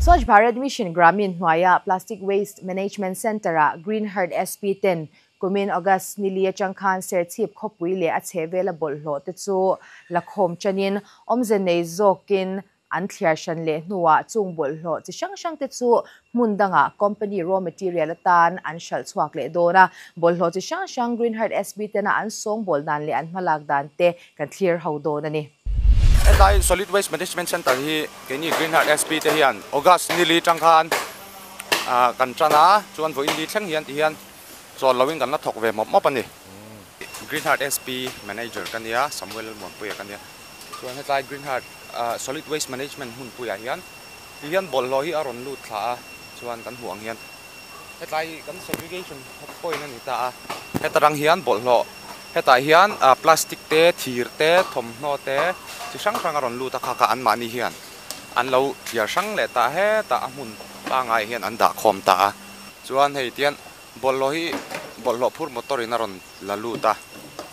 Swachh Bharat Mission Gramin hnuaia Plastic Waste Management Centre-ah Green Heart SP ten kumin August ni li atang khan Serchhip khawpui leh a chhehvela bawlhhlawh te chu lakhawm chanin awmze nei zawkin an thliar hran leh hnuah chung bawlhhlawh chi hrang hrang te chu hmun dangah company raw material atan an hralh chhuak leh dawn a. Bawlhhlawh chi hrang hrang Green Heart SP tena an sawngbawl dan leh an hmalak dan te kan thlir ho dawn a ni. Hetlai Solid Waste Management Centre hi keini Green Heart SP te hian August ni li tang khan kan tan a, chuan vawiin li thleng hian ti hian chawl loin kan la thawk ve mawp mawp a ni. Green Heart SP Manager ka nia, Samuel Muanpuia ka nia. Chuan hetlai Green Heart Solid Waste Management hmunpuiah hian ti hian bawlhhlawh hi a rawn lut thla a, chuan kan hmuh ang hian hetlai kan segregation point a ni ta a, heta rang hian bawlhhlawh hetah hian plastic te, thir te, thawmhnaw te chi hrang hrang a rawn lut a, kha kha anmahni hian an lo thliar hrang leh ta a, hetah a hmun pangngai hian an dah khawm ta a, chuan hei tian bawlhhlawh hi bawlhhlawh phur motor in a rawn la lut a,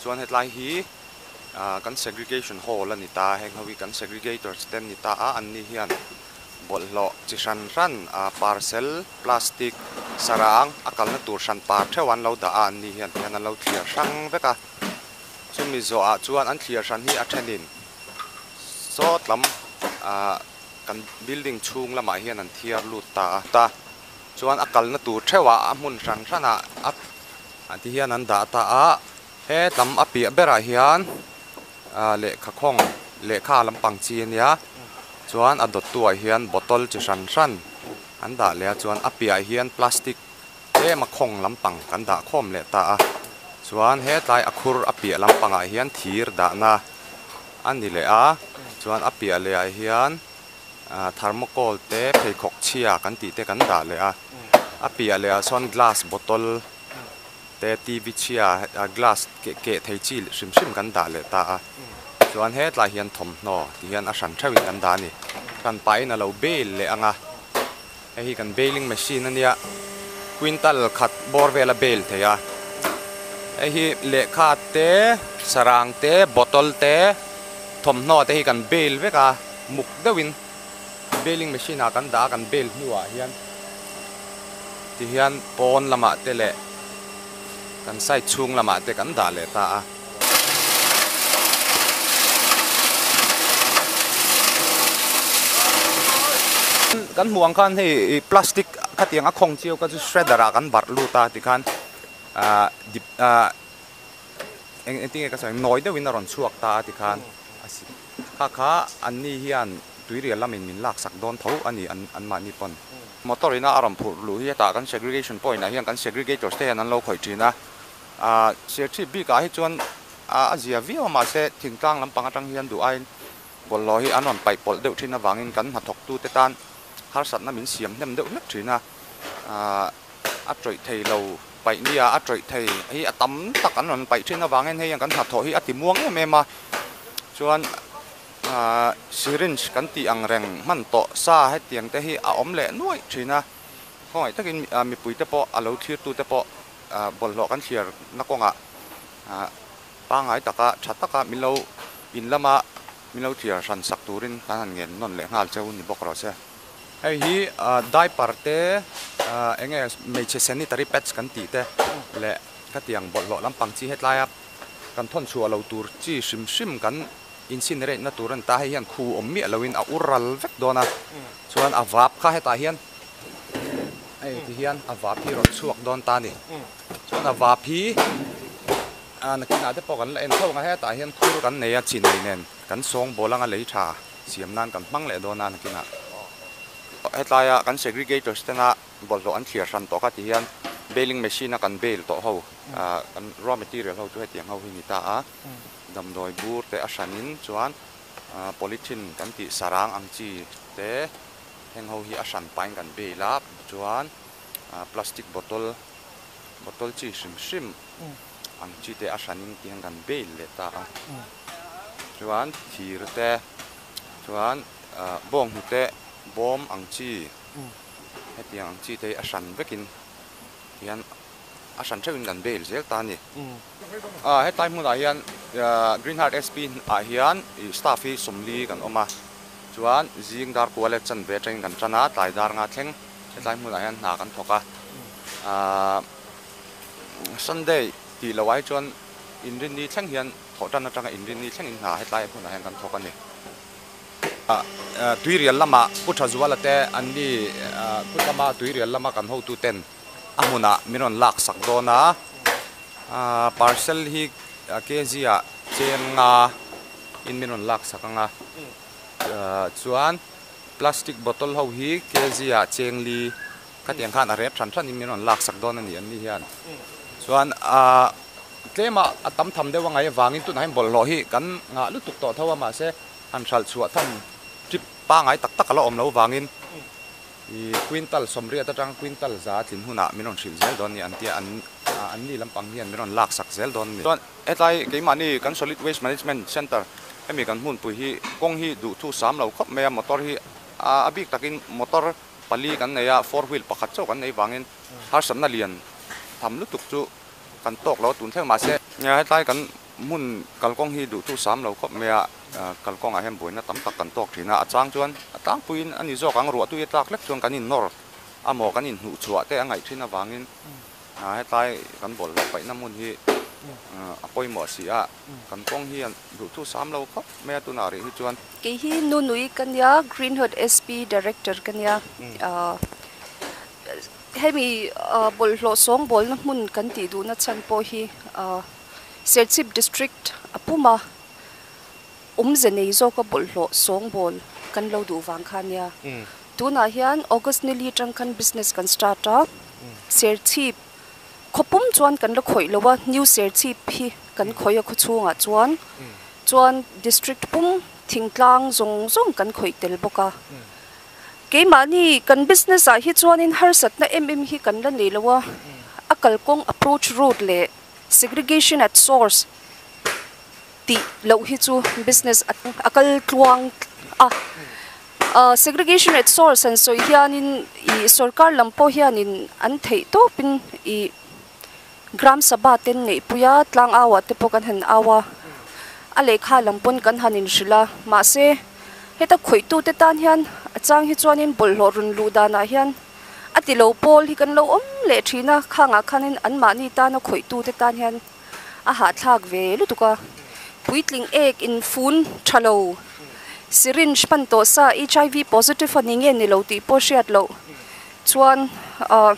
chuan hetlai hi kan segregation hall a ni ta a, heng ho hi kan segregators te an ni ta a, anni hian bawlhhlawh chi hran hran parcel, plastic, sarang a kalna tur hran par theuh an lo dah a, anni hian tihian an lo thliar hrang vek a, chumi zawhah chuan an thliar hran hi a thenin sawt lam ah kan building chhung lamah hian an thiar lut ta a ta chuan a kalna tur theuhah a hmun hran hranah a tihian an dah ta a. He lam a piah berah hian lehkha khawng lehkha lampang chi a nia chuan a dawttu ah hian bottle chi hran hran an dah leh a chuan a piah hian plastic tlem a khawng lampang kan dah khawm leh ta a chuan hetlai a khur a piah lampangah hian thir dahna a ni leh a chuan a piah leh ah hian thermocol te pheikhawk chhia kan tih te kan dah leh a a piah leh ah sawn glass bottle. Te TV chhia glass keh keh thei chi hrim hrim kan dah leh ta a, chuan hetlai hian thawmhnaw ti hian a hran theuhin kan dah a ni. Kan pahin a lo bail leh ang a, hei hi kan bailing machine a nia, quintal khat bawr vel a bail thei a, hei hi lehkha te, sarang te, bottle te, thawmhnaw te hi kan bail vek a, muk deuhin bailing machine ah kan dah a, kan bail hnuah hian. Tihian pawn lamah te leh kan side chhung lamah te kan dah leh ta a. Kan hmuh ang khan hei plastic khatiang a khawng chiau kha chu shredder ah kan barh lut a tikhan ah dip ah eng engtin nge ka sawi ang nawi deuhin a rawn chhuak ta a tikhan kha kha anni hian tuirial lamin min laksak dawn tho a ni an anmahni pawn. Motor ina a rawn phurh luh hi hetah kan segregation point ah hian kan segregators te hian an lo khawih thin a, ah Serchhip bik ah hi chuan a zia viau a mahse thingtlang lampang atang hian duh aiin bawlhhlawh hi an rawn paih pawlh deuh thin avangin kan hnathawk tu te tan harsatna min siam hnem deuh hlek thin a, ah a tawih thei lo paih nia a tawih thei hi a tam tak an rawn paih thin avangin hei hian kan hnathawh hi a ti muang em em a, chuan. Ahh syringe kan tih ang reng hman tawh sa hetiang te hi a awm leh nuaih thin a, khawngaih takin mipui te pawh a lo thlir tu te pawh bawlhhlawh kan thliar na kawngah ahh pangngai taka tha taka min lo in lama min lo thliar hran sak turin kan han ngen nawn leh nghal cheu ni bawk rawh se. Hei hi diaper te ahh eng nge hmeichhe sanitary pads kan tih te leh khatiang bawlhhlawh lampang chi hetlaia kan thawn chhuah lo tur chi hrim hrim kan Incinerate na tur a ni ta, hei hian khu awm miah loin a ur ral vek dawn a, chuan a vap kha hetah hian hei ti hian a vap hi rawn chhuak dawn ta a ni. Chuan a vap hi ah nakinah te pawh kan la en tho ang a, hetah hian khur kan nei a, chinei nen kan sawngbawl anga lei tha siam nan kan hmang leh dawn a nakinah. Hetlaia kan segregators tena bawlhhlawh an thliar hran tawh kha ti hian baling machine a kan bail tawh ho ah kan raw material ho chu hetiang ho hi ni ta a. Damdawi bur te a hranin chuan polythene kan tih sarang ang chi te heng ho hi a hran pahin kan bail a, chuan plastic bottle bottle chi hrim hrim ang chi te a hranin tihian kan bail leh ta a, chuan thir te chuan bawnghnute bawm ang chi hetiang ang chi te hi a hran vekin tihian a hran theuhin kan bail zel ta a ni. Hetlai hmunah hian Green Heart SP ah hian staff hi 40 kan awm a, Chuan zing dar kua leh chanve atangin kan tan a, tlai dar nga thleng hetlai hmunah hian hna kan thawk a. Ahh Sunday tih loh ai chuan Inrinni thleng hian thawh tan atanga Inrinni thlengin hna hetlai hmunah hian kan thawk a ni. Ahh Tuirial lamah Pu Thazuala te an ni khu lama Tuirial lama kan hotuten a hmunah min rawn lak sak dawn a. Ahh parcel hi kg ah cheng nga in min rawn lak sak ang a. Chuan plastic bottle ho hi kg ah cheng li khatiang khan a rep hran hran in min rawn lak sak dawn a ni an ni hian. Chuan ahh tlem ah a tam tham deuh a ngaih avangin tunah hian bawlhhlawh hi kan ngah lutuk tawh tho a mahse han hralh chhuah tham trip pangai tak tak a la awm lo vangin ih quintal sawmriat atang quintal za tlin hunah min rawn hrilh zel dawn a ni an tia an an ni lampang hian min rawn lak sak zel dawn a ni. Chuan hetlai keimahni kan solid waste management centre hemi kan hmunpui hi kawng hi duhthu sam lo khawp mai a motor hi a bik takin motor pali kan nei a four wheel pakhat chauh kan nei vangin harsatna lian tham lutuk chu kan tawk lo a tun thleng mahse hetlai kan hmun kalkawng hi duhthu sam lo khawp mai a kalkawngah hian buaina tam tak kan tawk thin a a chang chuan a tlangpuiin a ni zawk ang ruah tui a tlak hlek chuan kan innawr amaw kan inhnuh chhuah te a ngaih thin avangin hetlai kan bawlhhlawh paihna hmun hi a pawimawh si a kan kawng hi duhthu sam lo khawp mai a tunah rih hi chuan. Kei hi Nunui ka nia Greenhood SP Director ka nia hemi bawlhhlawh sawngbawlna hmun kan tih duhna chhan pawh hi Serchhip District a puma awmze nei zawka bawlhhlawh sawngbawl kan lo duh vang kha nia. Tunah hian August ni li atang khan business kan start a, Serchhip khawpum chuan kan la khawih lo a, New Serchhip hi kan khawih a khawchhungah chuan, chuan District pum thingtlang zawng zawng kan khawih tel bawk a. Keimahni kan business ah hi chuanin harsatna em em hi kan la nei lo a, a kalkawng approach road leh segregation at source tih loh hi chu business a kal tluang a. Segregation at source an sawi hianin ih sorkar lam pawh hianin an theih tawpin ih Gram Sabha ten neihpui a, tlang au ah te pawh kan han au a, a lehkha lam pawn kan han inhrilh a, mahse heta khawihtu te tan hian a chang hi chuanin bawlhhlawh rawn luh danah hian a ti lo pawl hi kan lo awm leh thin a, khangah khanin anmahni tana khawihtu te tan hian a hahthlak ve lutuk a, puitling ek infun tha lo, syringe hman tawh sa HIV positive a ni nge ni lo tih pawh hriat loh chuan ah.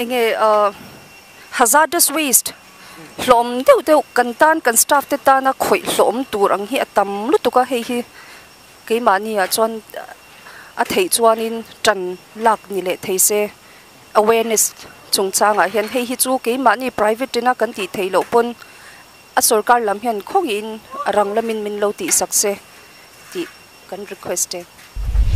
Enge hazardous waste hlawm deuh deuh kan tan kan staff te tana khawih hlawm tur ang hi a tam lutuk a hei hi keimahni ah chuan a theih chuanin tan lak ni leh thei se awareness chungchangah hian hei hi chu keimahni private ina kan tih theih loh pawn a sorkar lam hian khawngihin a rang lamin min lo tihsak se tih kan request e.